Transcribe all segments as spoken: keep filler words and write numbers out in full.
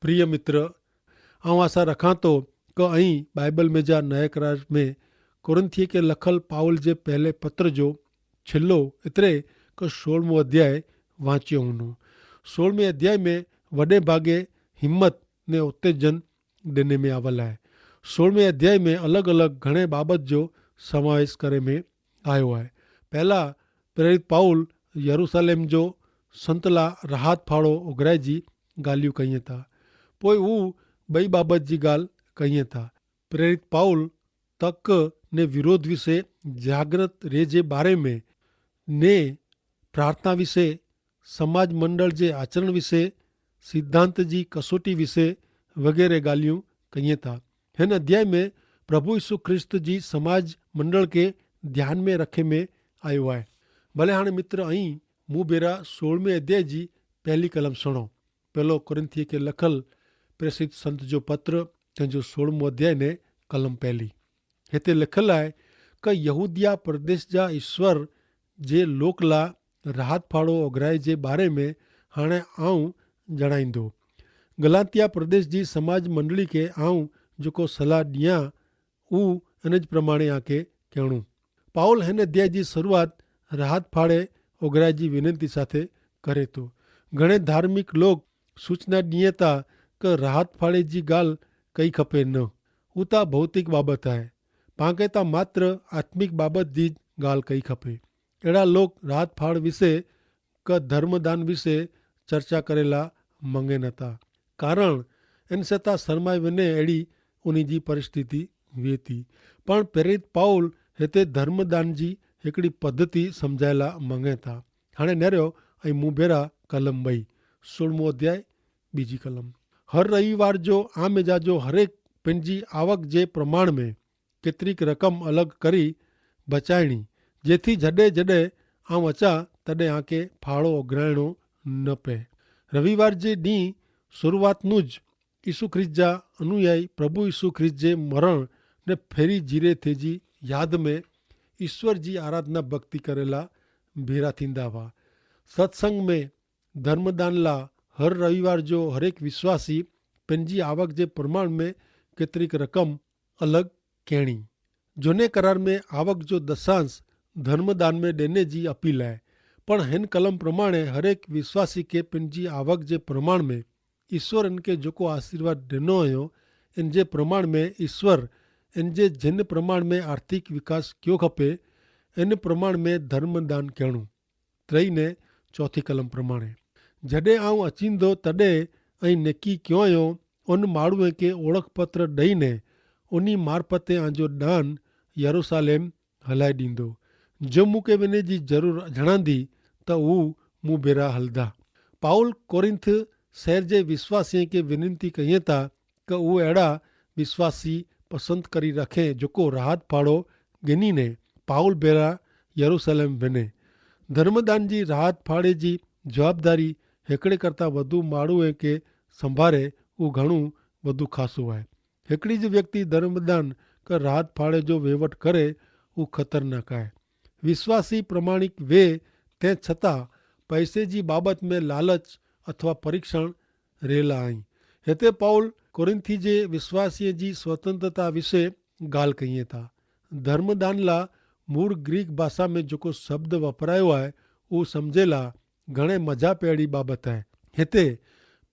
પ્રિય મિત્ર, આઉં આશા રખાં તો કે અહીં બાઈબલ મેં જા નયા કરાર મેં કોરિંથીય કે લખલ પાઉલ જે પહેલે પત્ર જો છેલ્લો એતરે કે સોળમો અધ્યાય વાંચ્યો હુનો. સોળમે અધ્યાય મેં વડે ભાગે હિંમત ને ઉત્તેજન દેને મેં આવલ હૈ. સોળમે અધ્યાય મેં અલગ અલગ ઘણે બાબત જો સમાવેશ કરે મેં આયો હૈ. પહેલા પ્રેરિત પાઉલ યરૂસાલેમ જો સંતલા રાહત ફાળો ઉગરાઈ જી ગાલિયું કહિયે થા. પોય ઉં બઈ બાબત જી ગાલ કહિયે થા. પ્રેરિત પાઉલ તક ને વિરોધ વિશે જાગ્રત રહે જે બારે મેં ને પ્રાર્થના વિશે સમાજ મંડળ જે આચરણ વિશે સિદ્ધાંત જી કસોટી વિશે વગેરે ગાલિયું કહિયે થા. હેન અધ્યાય મેં પ્રભુ ઈસુ ખ્રિસ્ત જી સમાજ મંડળ કે ધ્યાન મેં રખે મેં આયો હૈ. ભલે હાણે મિત્ર અહીં મુભેરા સોળમે અધ્યાય જી પહેલી કલમ સુણો. પહેલો કોરિંથીય કે લખલ પ્રેસિત સંત જો પત્ર તેનો સોળમો અધ્યાય ને કલમ પહેલી. હેતે લખલ આય કે યહૂદિયા પ્રદેશ જા ઈસ્વર જે લોકલા રાહત ફાળો ઓગરાય જે બારે મેં હાણે આઉં જણાઈંદો. ગલાતિયા પ્રદેશ જી સમાજ મંડળી કે આઉં જોકો સલાહ દિયા ઉં અને જ પ્રમાણે આકે કહેણું. પાઉલ હેન અધ્યાય જી શરૂઆત રાહત ફાળે ઓગરાય જી વિનંતી સાથે કરે તો. ઘણે ધાર્મિક લોક સૂચના દિયે તા કે રાહત ફાળે જી ગાલ કઈ ખપે ન. ઉતા ભૌતિક બાબત આય. પાંકે તા માત્ર આત્મિક બાબત જી ગાલ કઈ ખપે. એડા લોક રાહત ફાળ વિશે કે ધર્મદાન વિશે ચર્ચા કરેલા મંગે નતા. કારણ એન સતા સરમાય વેને એડી ઉની જી પરિસ્થિતિ વેતી. પણ પ્રેરિત પાઉલ હેતે ધર્મદાન જી હેકડી પદ્ધતિ સમઝાયેલા મંગે તા. હાણે નેરો અહીં મુભેરા કલમ બઈ સોળમો અધ્યાય બીજી કલમ. હર રવિવાર જો આમે જાજો હરેક પેનજી આવક જે પ્રમાણ મેં કેતરીક રકમ અલગ કરી બચાયણી, જેથી જડે જડે આવ અચા તદે આકે ફાળો અગ્રાયણો ન પે. રવિવાર જે દી શરૂઆતનું જ ઈસુ ખ્રિસ્ત જા અનુયાયી પ્રભુ ઈસુ ખ્રિસ્ત જે મરણ ને ફેરી જીરે થે જી યાદ મેં ઈસ્વર જી આરાધના ભક્તિ કરેલા ભેરા થીંદા વા. સત્સંગ મેં ધર્મદાનલા હર રવિવાર જો હરેક વિશ્વાસી પેનજી આવક જે પ્રમાણ મેં કેતરીક રકમ અલગ કહેણી. જોને કરાર મેં આવક જો દશાંશ ધર્મદાન મેં દેને જી અપીલ હૈ. પણ હેન કલમ પ્રમાણે હરેક વિશ્વાસી કે પેનજી આવક જે પ્રમાણ મેં ઈસ્વર એન કે જોકો આશીર્વાદ દેનો હૈ, એન જે પ્રમાણ મેં ઈસ્વર એન જે જેન પ્રમાણ મેં આર્થિક વિકાસ ક્યો ખપે એન પ્રમાણ મેં ધર્મદાન કહેણું. ત્રય ને ચોથી કલમ પ્રમાણે જડે આઉં અચીંદો તદે અહીં નેકી ક્યોંયો ઉન માળુએ કે ઓળખપત્ર દઈને ઉની મારફતે આજો દાન યરુસાલેમ હલાઈ દીંદો. જો મુકે વેને જી જરૂર જણાંદી તો ઉં મુભેરા હલદા. પાઉલ કોરિંથ શહેર જે વિશ્વાસીએ કે વિનંતી કહિયે તા કે ઉં એડા વિશ્વાસી પસંદ કરી રાખે જોકો રાહત ફાળો ગિની ને પાઉલ ભેરા યરુસાલેમ વેને. ધર્મદાન જી રાહત ફાળે જી જવાબદારી હેકડ઼ે કરતા વધુ માળુએ કે સંભારે ઉં ઘણું વધુ ખાસું આય. હેકડ઼ી જ વ્યક્તિ ધર્મદાન કે રાહત ફાળે જો વહેવટ કરે ઉં ખતરનાક આય. વિશ્વાસી પ્રમાણિક વે તે છતાં પૈસે જી બાબત મેં લાલચ અથવા પરીક્ષણ રહેલા અહીં. હેતે પાઉલ કોરિંથી જે વિશ્વાસીય જી સ્વતંત્રતા વિશે ગાલ કહિયે તા. ધર્મદાનલા મૂળ ગ્રીક ભાષા મેં જોકો શબ્દ વપરાયો આય ઉં સમઝેલા ઘણે મજા પેડી બાબત આય. હેતે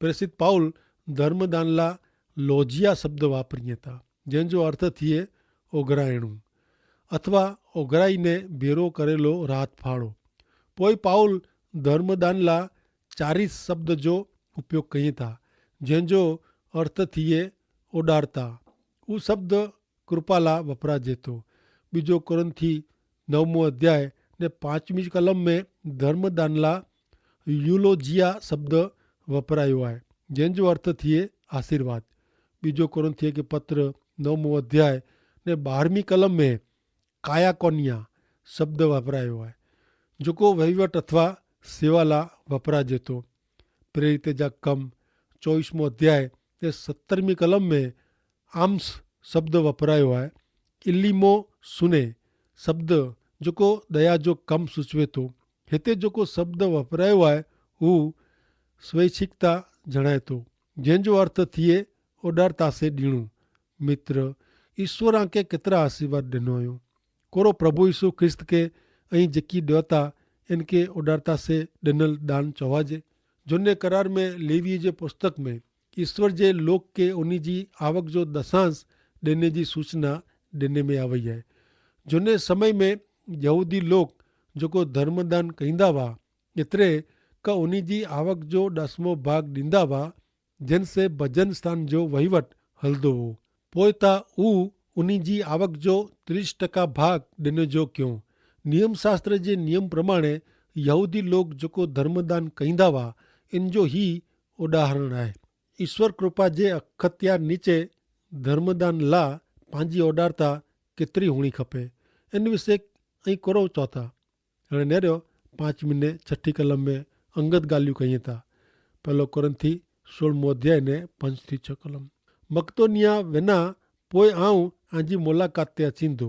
પ્રેસિત પાઉલ ધર્મદાનલા લોજિયા શબ્દ વાપરિયે તા જેન જો અર્થ થિયે ઓગરાયણું અથવા ઓગરાઈ ને ભેરો કરેલો રાત ફાળો. પોય પાઉલ ધર્મદાનલા ચારિસ શબ્દ જો ઉપયોગ કહિયે તા જેન જો અર્થ થિયે ઓડારતા. ઉં શબ્દ કૃપાલા વપરા જેતો. બીજો કોરિંથી નવમો અધ્યાય ને પાંચમી કલમ મેં ધર્મદાનલા યુલોજિયા શબ્દ વપરાયો આય જેન જો અર્થ થિયે આશીર્વાદ. બીજો કોરિંથી કે પત્ર નવમો અધ્યાય ને બારમી કલમ મેં કાયાકોનિયા શબ્દ વપરાયો આય જોકો વહીવટ અથવા સેવાલા વપરા જેતો. પ્રેરિતે જા કમ ચોવીસમો અધ્યાય તે સત્તરમી કલમ મેં આમ્સ શબ્દ વપરાયો આય. ઇલ્લિમો સુને શબ્દ જોકો દયા જો કમ સૂચવે તો. હેતે જોકો શબ્દ વપરાયો આય ઉં સ્વૈચ્છિકતા જણાયતો. જેન જો અર્થ થિયે ઓડારતા સે દીણું. મિત્ર, ઈસ્વર આંકે કેતરા આશીર્વાદ દેનો આયો. કોરો પ્રભુ ઈસુ ખ્રિસ્ત કે અહીં જેકી દેવતા એનકે ઓડારતા સે દેનલ દાન ચોવાજે. જોને કરાર મેં લેવી જે પુસ્તક મેં ઈસ્વર જે લોક કે ઓની જી આવક જો દસાંશ દેને જી સૂચના દેને મેં આવય હૈ. જોને સમય મેં યહૂદી લોક જોકો ધર્મદાન કહીંદા વા એતરે કા ઓની જી આવક જો દસમો ભાગ દીંદા વા, જેન સે ભજન સ્થાન જો વહીવટ હલદો વો. પોય તા ઉ ઉની જી આવક જો ત્રીસ ટકા ભાગ દેને જો ક્યો. નિયમશાસ્ત્ર જે નિયમ પ્રમાણે યહૂદી લોક જોકો ધર્મદાન કહીંદા વા એન જો હી ઉદાહરણ આય. ઈસ્વર કૃપા જે અખત્યાર નીચે ધર્મદાન લા પાંજી ઓડારતા કેતરી હુણી ખપે? એન વિશે અહીં કરો ચોથા. અને નેર્યો પાંચમી ને છઠી કલમ મેં અંગત ગાલિયું કહિયે તા. પહેલો કોરિંથી સોળમો અધ્યાય ને પંચ થી છ કલમ. મકદોનિયા વેના પોય આઉં આજી મુલાકાત તે અચીંદો,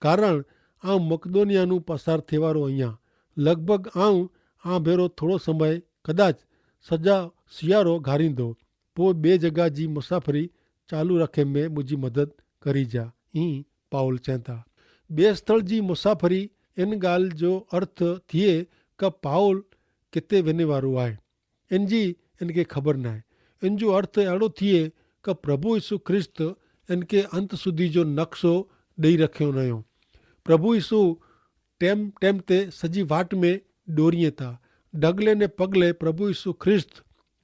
કારણ આઉં મકદોનિયાનું પસાર થેવારો અહિયા. લગભગ આઉં આ ભેરો થોડો સમય કદાચ સજા સિયારો ઘારીંદો. પોય બે જગા જી મુસાફરી ચાલુ રાખે મેં મુજી મદદ કરી જા. ઈ પાઉલ ચેંતા બે સ્થળ જી મુસાફરી એન ગાલ જો અર્થ થિયે કે પાઉલ કેતે વેને વારો આય એન જી એન કે ખબર નાય. એન જો અર્થ એડો થિયે કે પ્રભુ ઈસુ ખ્રિસ્ત એન કે અંત સુધી જો નકશો દઈ રખ્યો નયો. પ્રભુ ઈસુ ટેમ ટેમ તે સજી વાટ મેં ડોરિયે તા. ડગલે ને પગલે પ્રભુ ઈસુ ખ્રિસ્ત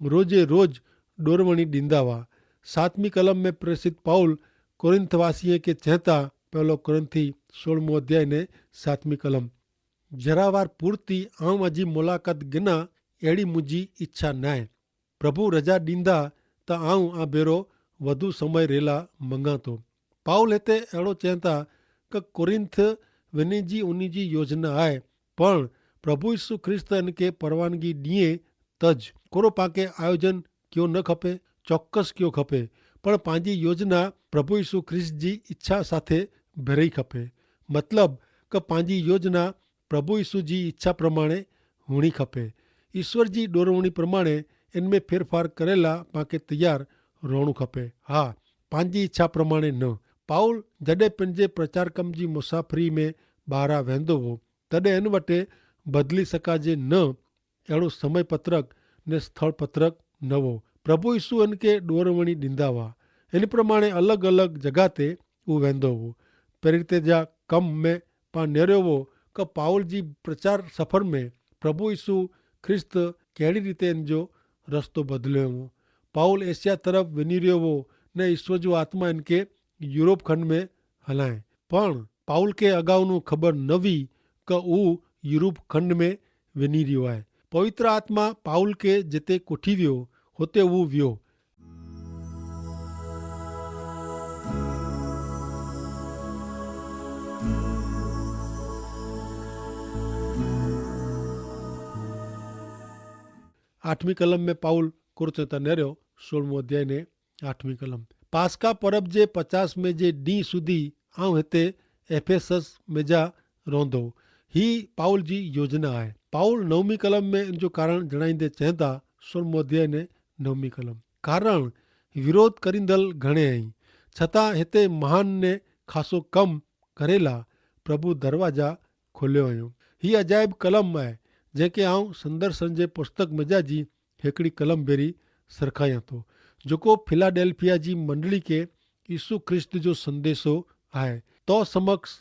રોજે રોજ ડોરવણી દીંદા વા. સાતમી કલમ મેં પ્રેસિત પાઉલ કોરિંથવાસીએ કે ચેંતા પહેલો કોરિંથી સોળમો અધ્યાય ને સાતમી કલમ. જરાવાર પૂરતી આઉં અજી મુલાકાત ગિના એડી મુજી ઇચ્છા નાય. પ્રભુ રજા દીંદા તા આઉં આ ભેરો વધુ સમય રેલા મંગાતો. પાઉલ હેતે એડો ચેંતા કે કોરિંથ વેને જી ઉની જી યોજના આય, પણ પ્રભુ ઈસુ ખ્રિસ્ત એન કે પરવાનગી દિયે તજ કોરો પાંકે આયોજન ક્યો ન ખપે? ચોક્કસ ક્યો ખપે. પણ પાંજી યોજના પ્રભુ ઈસુ ખ્રિસ્ત જી ઇચ્છા સાથે ભેરઈ ખપે. મતલબ કે પાંજી યોજના પ્રભુ ઈસુ જી ઇચ્છા પ્રમાણે હુણી ખપે. ઈસ્વર જી ડોરવણી પ્રમાણે એન મેં ફેરફાર કરેલા પાંકે તૈયાર રોણું ખપે. હા, પાંજી ઇચ્છા પ્રમાણે ન. પાઉલ જડે પેનજે પ્રચારકમ જી મુસાફરી મેં બારા વહેંદો વો, તદે એન વટે બદલી સકાજે ન એડો સમય પત્રક ને સ્થળ પત્રક નવો. પ્રભુ ઈસુ એન કે ડોરવણી દીંદા વા, એન પ્રમાણે અલગ અલગ જગાતે ઉવેંદો વો. પેરિતે જા કમ મેં પા નેર્યો વો કે પાઉલ જી પ્રચાર સફર મેં પ્રભુ ઈસુ ખ્રિસ્ત કહેડી રીતે એન જો રસ્તો બદલ્યો વો. પાઉલ એશિયા તરફ વેની રહ્યો વો ને ઈસુ જો આત્મા એન કે યુરોપ ખંડ મેં હલાએ. પણ પાઉલ કે અગાઉનું ખબર નવી કે ઉ યુરોપ ખંડ મેં વેની રહ્યો આય. પવિત્ર આત્મા પાઉલ કે જેતે કોઠી વ્યો હોતે ઉ વ્યો. આઠમી કલમ મેં પાઉલ કુરચેતા નેર્યો. સોળમો અધ્યાય ને આઠમી કલમ. પાસ્કા પરબ જે પચાસ મેં જે દી સુધી આઉં હેતે એફેસસ મેં જા રોંધો. હી પાઉલ જી યોજના આય. પાઉલ નવમી કલમ મેં જો કારણ જણાઈ દે ચેંતા. સોળમો અધ્યાય ને નવમી કલમ. કારણ વિરોધ કરીંદલ ઘણે અહીં, છતાં હેતે મહાન ને ખાસો કમ કરેલા પ્રભુ દરવાજા ખોલ્યો અયો. હી અજાયબ કલમ આય, જેંકે આઉં સંદર્શન જે પુસ્તક મેં જા જી હેકડી કલમ ભેરી સરખાયા તો, જોકો ફિલાડેલ્ફિયા જી મંડળી કે ઈસુ ખ્રિસ્ત જો સંદેશો આય. તો સમક્ષ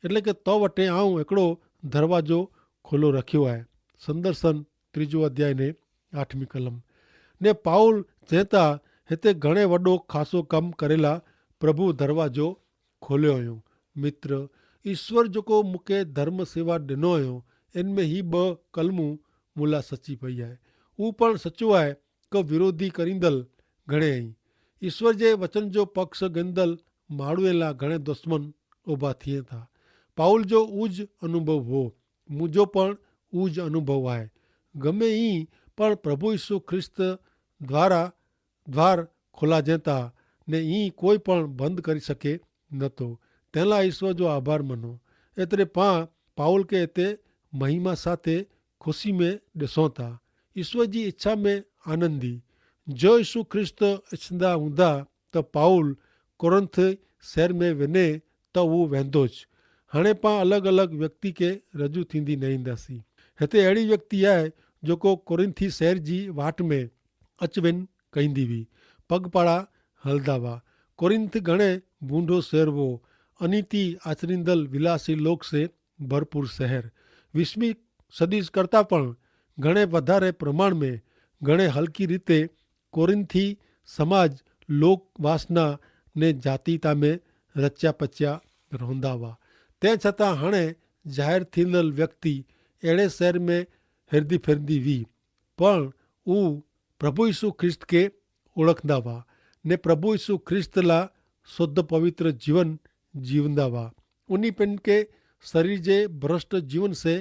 એટલે કે તો વટે આઉં એકડો દરવાજો ખોલો રખ્યો આય. સંદર્શન ત્રીજો અધ્યાય ને આઠમી કલમ. ને પાઉલ ચેંતા હેતે ઘણે વડો ખાસો કમ કરેલા પ્રભુ દરવાજો ખોલ્યો અયો. મિત્ર, ઈસ્વર જોકો મુકે ધર્મ સેવા ડેનો અયો, એન મેં હી બહ કલમું મુલા સચી પઈ આય. ઉપણ સચો આય કે વિરોધી કરીંદલ ઘણે અહીં. ઈસ્વર જે વચન જો પક્ષ ગેંદલ માળુએલા ઘણે દુશ્મન ઉભા થિયે થા. પાઉલ જો ઉજ અનુભવ હો, મુજો પણ ઉજ અનુભવ આય. ગમે ઈ પણ પ્રભુ ઈસુ ખ્રિસ્ત દ્વારા દ્વાર ખોલા જેતા, ને ઈ કોઈ પણ બંધ કરી શકે નતો. તેલા ઈસ્વર જો આભાર મનો. એતરે પા પાઉલ કે એતે મહિમા સાથે ખુશી મેં દેસોતા, ઈસ્વર જી ઇચ્છા મેં આનંદી. જો ઈસુ ખ્રિસ્ત ઇચ્છંદા હુંદા તો પાઉલ કોરિંથ શહેર મેં વેને તો વુ વહેંદો જ. હણે પાં અલગ અલગ વ્યક્તિ કે રજૂ થીંદી નહીં દાસી. હેતા એડી વ્યક્તિ આય જોકો કોરિંથી શહેર જી વાટ મેં અચવેન કહીંદી વી પગપાળા હલદા વા. કોરિંથ ઘણે ભૂંડો શહેર વો, અનીતિ આચરિંદલ વિલાસી લોક સે ભરપૂર શહેર. વિશ્વી સદીશ કરતા પણ ઘણે વધારે પ્રમાણ મેં ઘણે હલકી રીતે કોરિંથી સમાજ લોક વાસના ને જાતિતા મેં રચ્યા પચ્યા રોંધા વા. તે છતાં હણે જાહેર થીંદલ વ્યક્તિ એડે શહેર મેં હેરદી ફેરદી વી પણ ઉ પ્રભુ ઈસુ ખ્રિસ્ત કે ઓળખદા વા ને પ્રભુ ઈસુ ખ્રિસ્ત લા શુદ્ધ પવિત્ર જીવન જીવદા વા. ઉની પેનકે શરીર જે ભ્રષ્ટ જીવન સે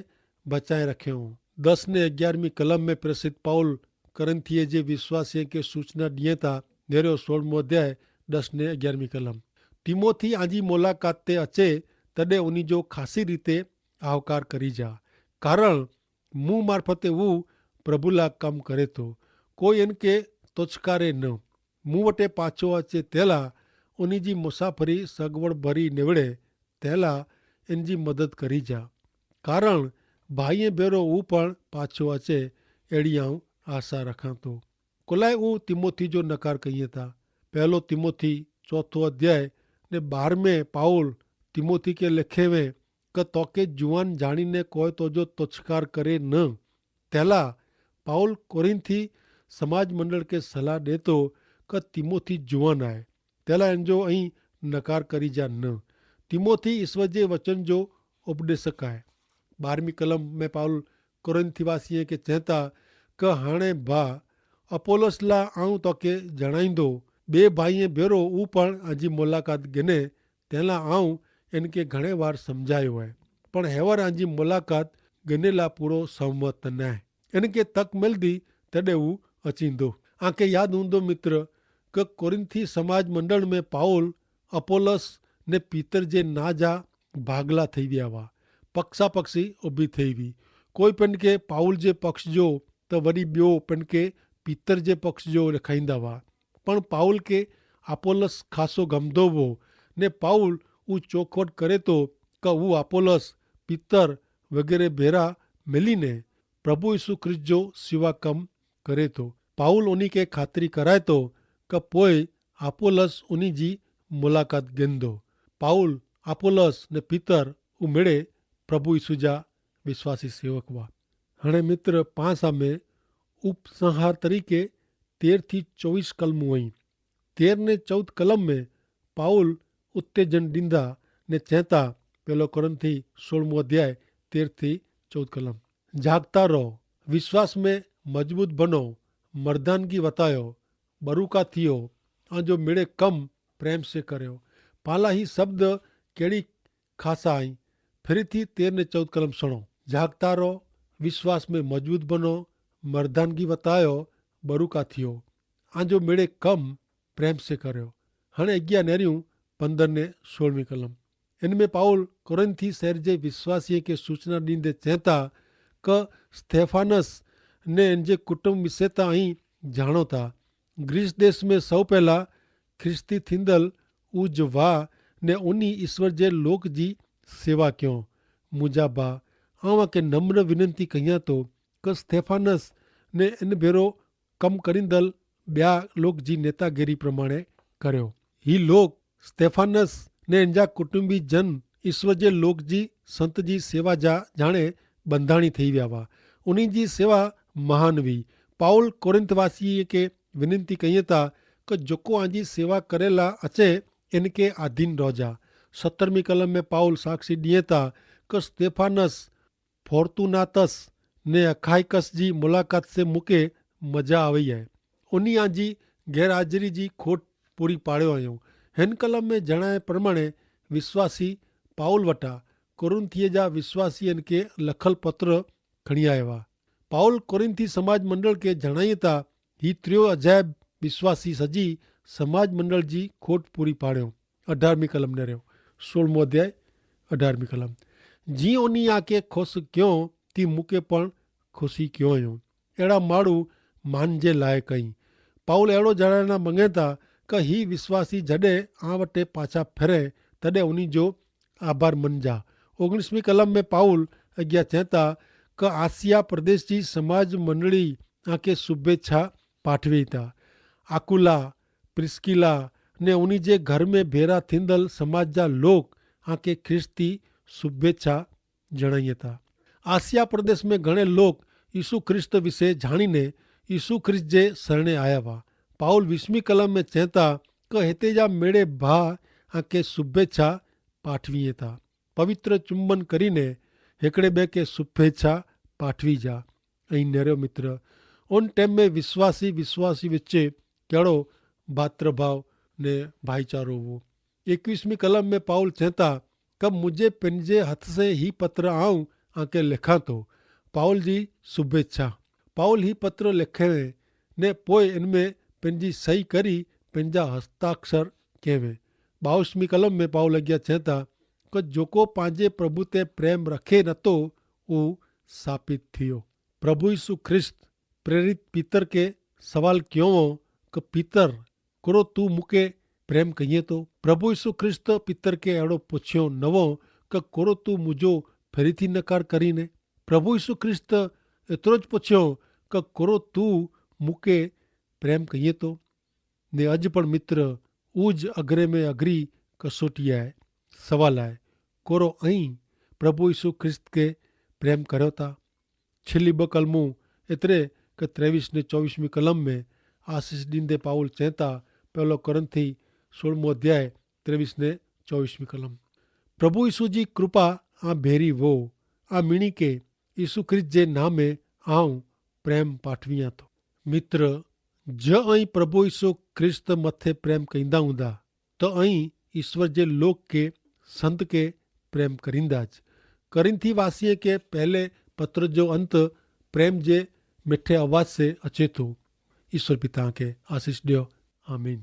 બચાઈ રખે હો. દસ ને અગિયારમી કલમ મેં પ્રેસિત પાઉલ કોરિંથીય જે વિશ્વાસીય કે સૂચના દિયે તા નેરો સોળમો અધ્યાય દસ ને અગિયારમી કલમ. તિમોથી આજી મુલાકાત તે અચે તદે ઉની જો ખાસી રીતે આવકાર કરી જા. કારણ મું મારફતે વુ પ્રભુલા કમ કરે તો કોઈ એન કે તોછકારે ન. મું વટે પાછો અચે તેલા ઉની જી મુસાફરી સગવડ ભરી નેવડે તેલા એન જી મદદ કરી જા. કારણ ભાઈએ ભેરો ઉપણ પાછો અચે એડિયા આશા રખાતો. કોલાએ ઉં તિમોથી જો નકાર કહિયે તા. પહેલો તિમોથી ચોથો અધ્યાય ને બારમે પાઉલ તિમોથી કે લેખેવે કે તોકે જુવાન જાણીને કોઈ તોજો તોછકાર કરે ન. તેલા પાઉલ કોરિંથી સમાજ મંડળ કે સલાહ દેતો કે તિમોથી જુવાન આય તેલા એન જો અહીં નકાર કરી જા ન. તિમોથી ઈસવજે વચન જો ઉપદેશક આય. બારમી કલમ મેં પાઉલ કોરિંથીવાસીએ કે ચેંતા કે હાણે ભા અપોલોસ લા આઉં તો કે જણાઈંદો. બે ભાઈએ ભેરો ઉપણ આજી મુલાકાત ગને તેલા આઉં એન કે ઘણે વાર સમઝાયો હૈ. પણ હેવર આજી મુલાકાત ગનેલા પૂરો સંવત નાય. એન કે તક મેલદી તેડે ઉં અચીંદો. આંકે યાદ ઉંદો મિત્ર કે કોરિંથી સમાજ મંડળ મેં પાઉલ અપોલોસ ને પીતર જે ના જા ભાગલા થઈ વ્યાવા. પક્ષા પક્ષી ઉભી થઈ વી. કોઈ પેનકે પાઉલ જે પક્ષ જો તો વરી બ્યો પેનકે પીતર જે પક્ષ જો લખાઈંદા વા. પણ પાઉલ કે અપોલોસ ખાસો ગમદો વો. ને પાઉલ ઉં ચોખવટ કરે તો કે ઉં અપોલોસ પીતર વગેરે ભેરા મેલી ને પ્રભુ ઈસુ ખ્રિસ્ત જો સિવાકમ કરે તો. પાઉલ ઉની કે ખાતરી કરાય તો કે પોય અપોલોસ ઉની જી મુલાકાત ગેંદો. પાઉલ અપોલોસ ને પીતર ઉમેડે પ્રભુ ઈસુ જા વિશ્વાસી સેવક વા. હણે મિત્ર પાંસા મેં ઉપસંહાર તરીકે તેર થી ચોવીસ કલમું અહીં. તેર ને ચૌદ કલમ મેં પાઉલ ઉત્તેજન દીંદા ને ચેંતા. પહેલો કોરિંથી સોળમું અધ્યાય તેર થી ચૌદ કલમ. જાગતા રહો, વિશ્વાસ મેં મજબૂત બનો, મર્દાનગી વતાયો, બરુકા થિયો, આજો મેળે કમ પ્રેમ સે કર્યો. પાલા હી શબ્દ કેડી ખાસા આઈ. ફિરી થી તેર ને ચૌદ કલમ સણો. જાગતા રહો, વિશ્વાસ મેં મજબૂત બનો, મર્દાનગી વતાયો, બરુકા થિયો, આજો મેળે કમ પ્રેમ સે કર્યો. હણે અગિયા નેર્યું પંદર ને સોળમી કલમ. એન મેં પાઉલ કોરિંથી શહેર જે વિશ્વાસીય કે સૂચના દીંદે ચેંતા કે સ્તેફાનસ ને એન જે કુટુંબ વિશે તા અહીં જાણો તા. ગ્રીસ દેશ મેં સૌ પહેલા ખ્રિસ્તી થીંદલ ઉજ વાહ ને ઉની ઈસ્વર જે લોક જી સેવા ક્યો. મુજા બા આવા કે નમ્ર વિનંતી કહિયા તો કે સ્તેફાનસ ને એન ભેરો કમ કરીંદલ બ્યા લોક જી નેતાગીરી પ્રમાણે કર્યો. હી લોક સ્તેફાનસ ને એનજા કુટુંબી જન ઈસ્વર જે લોક જી સંત જી સેવા જા જાણે બંધાણી થઈ વ્યાવા. ઉની જી સેવા મહાન વી. પાઉલ કોરિંથવાસી કે વિનંતી કહિયે તા કે જોકો આજી સેવા કરેલા અચે એન કે આધીન રોજા. સત્તરમી કલમ મેં પાઉલ સાક્ષી દિયે તા કે સ્તેફાનસ ફોર્તુનાતસ ને અખાઈકસ જી મુલાકાત સે મુકે મજા આવે હૈ. ઉની આજી ગેરહાજરી જી ખોટ પૂરી પાડ્યો આયો. હેન કલમ મેં જણાયા પ્રમાણે વિશ્વાસી પાઉલ વટા કોરિંથીય જા વિશ્વાસી એન કે લખલ પત્ર ખણિયા એવા. પાઉલ કોરિંથી સમાજ મંડળ કે જણાયે તા હી ત્રિયો અજાયબ વિશ્વાસી સજી સમાજ મંડળ જી ખોટ પૂરી પાડ્યો. અઢારમી કલમ ને રહ્યો સોળમો અધ્યાય અઢારમી કલમ. જી ઓની આકે ખુશ ક્યો તી મુકે પણ ખુશી ક્યો અયો. એડા માડૂ માન જે લાયક અહીં. પાઉલ એડો જણાયના મંગેતા કે હી વિશ્વાસી જડે આ વટે પાછા ફેરે તદે ઉની જો આભાર મન જા. ઓગણીસમી કલમ મેં પાઉલ અગિયા ચેતા કે આસિયા પ્રદેશ જી સમાજ મંડળી આંકે શુભેચ્છા પાઠવી તા. આકુલા, પ્રિસ્કિલા ને ઉની જે ઘર મેં ભેરા થીંદલ સમાજ જા લોક આંકે ખ્રિસ્તી શુભેચ્છા જણાઈ તા. આસિયા પ્રદેશ મેં ઘણે લોક ઈસુ ખ્રિસ્ત વિશે જાણીને ઈસુ ખ્રિસ્ત જે સરણે આયા વા. પાઉલ વિશ્મી કલમ મેં ચેતા કે હેતે જા મેળે ભા આંકે શુભેચ્છા પાઠવી તા. પવિત્ર ચુંબન કરીને હેકડ઼ે બે કે શુભેચ્છા પાઠવી જા. અહીં નેરો મિત્ર, ઉન ટેમ મેં વિશ્વાસી વિશ્વાસી વચ્ચે કેડો ભાત્રભાવ ને ભાઈચારો વો. એકવીસમી કલમ મેં પાઉલ ચેતા કે મુઝે પેનજે હથ સે હી પત્ર આઉં આંકે લેખાં તો. પાઉલ જી શુભેચ્છા. પાઉલ હી પત્ર લેખે ને પોય એન મેં પેનજી સહી કરી પેનજા હસ્તાક્ષર કહેવે. બાવીસમી કલમ મેં પાઉલ અગિયા ચેતા કે જોકો પાંજે પ્રભુ તે પ્રેમ રખે નતો ઉ સાપિત થિયો. પ્રભુ ઈસુ ખ્રિસ્ત પ્રેરિત પિતર કે સવાલ ક્યોવો કે પિતર, કોરો તું મુકે પ્રેમ કહિએ તો? પ્રભુ ઈસુ ખ્રિસ્ત પિતર કે એડો પછ્યો નવો કે કોરો તું મુજો ફેરી થી નકાર કરીને? પ્રભુ ઈસુ ખ્રિસ્ત એતરો જ પછ્યો કે કોરો તું મુકે પ્રેમ કહિએ તો? ને અજ પણ મિત્ર ઉજ અગ્રે મેં અગ્રી કસોટી આય, સવાલ આય, કોરો અહીં પ્રભુ ઈસુ ખ્રિસ્ત કે પ્રેમ કર્યો તા? છેલ્લી બકલ મું એતરે કે ત્રેવીસ ને ચોવીસ મી કલમ મેં આશીસ દીંદે પાઉલ ચેતા, પહેલો કોરિંથી સોળ મું અધ્યાય ત્રેવીસ ને ચોવીસ મી કલમ. પ્રભુ ઈસુ જી કૃપા આ ભેરી વો. આ મિણી કે ઈસુ ખ્રિસ્ત જે નામે આઉં પ્રેમ પાઠવી આતો. મિત્ર, જો અહીં પ્રભુ ઈસુ ખ્રિસ્ત મતે પ્રેમ કહીંદા હુંદા તો અહીં ઈસુ જે લોક કે સંત કે પ્રેમ કરીંદા જ. કોરિંથી વાસિયે કે પહેલે પત્ર જો અંત પ્રેમ જે મેઠે અવાજ સે અચેતો. ઈસુ પિતા કે આશીસ દ્યો. આમીન.